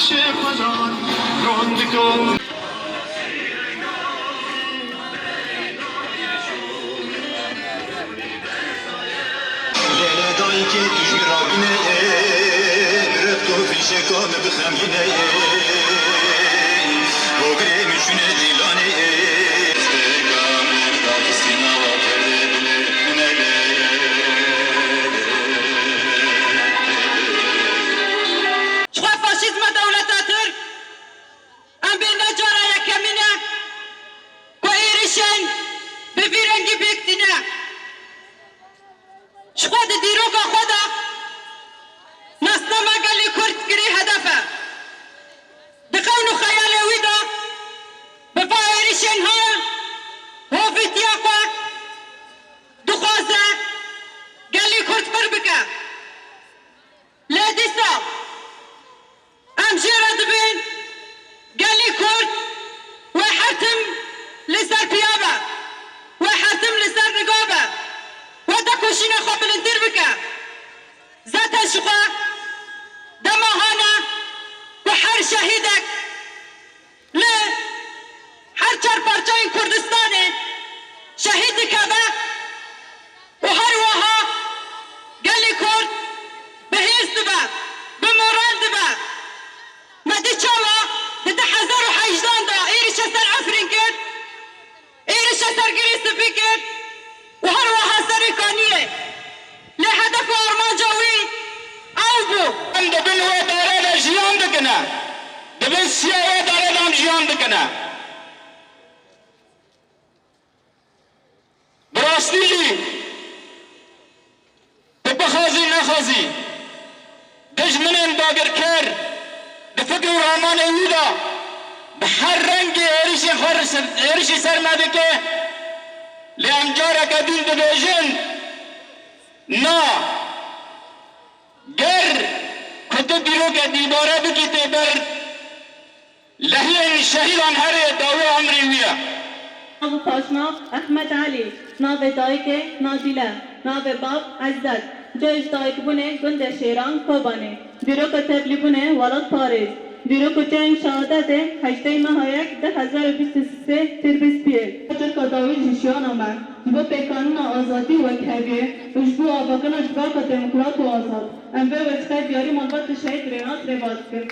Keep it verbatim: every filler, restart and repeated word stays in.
Şêxwezan ron dikin. Lêle dayikê tu ji min re bîne, bi rifq û fîşeka min bixemîne, hogirê min çûne dîlanê. Stêrka min daxistî nava perdê dilê min e. Ji xwe faşîzma dewleta Tirk, em bê ne cara yekemîn e ku êrişên bi vî rengî pêk tîne. Ji xwe di dîroka xwe de nasnama gelê Kurd kirî hedef e. Di xewn û xeyalê wî de bi va êrişên hol hovîtiya xwe dixwaze gelê Kurd qir bike. Lê dîsa em jê re dibên gelî Kurd wê her tim li ser piya be, wê her tim li ser niga be, wê tekoşîna xwe bilindtir bike. Zaten ji xwe dema hane ku her şehîdek li her çar parçeyên Kurdistanê şehîd dikeve û her wiha gelê Kurd bi hêz dibe, bi moral dibe. Me dî çawa di du hezar û hejdehan de êrişe ser Efrîn kir, êrişe ser Girê Spî kir û her wiha serê Kaniyê. Lê hedef û armanca wî ew bû. Em di bin wê darê de jiyan dikine. Di bin siya wê darê de em jiyan dikine. Bi rastî jî, tu bixwazî nexwazî, dijminên dagirker di fikr û ramanê wî de bi her rengî êrişê xwe, êrişî ser me dike, lê em careke din dibêjin, na, ger ku tu dîroke dîbare bikî tê ber lehiyên şehîdan herê dawî emrê wî ye. Nav û paşnav Ehmed Elî, navê dayikê Nadîle, navê bab Ezzet, cihê ji dayikbûnê gundê Şêran, Kobanê, dîroka tevlîbûnê welatparêz, dîrok û cihên şehadetê hejdê meha yek du hezar û bîst û sê têr bîst piyê. Tirka dawî ji jiyana me, ji bo pêkanîna azadî û wekheviyê û ji bo avakirina civaka demokrat û azad, em vê wezîfeyê diyarî malbatê şehîd Rênas Rêbaz dikin.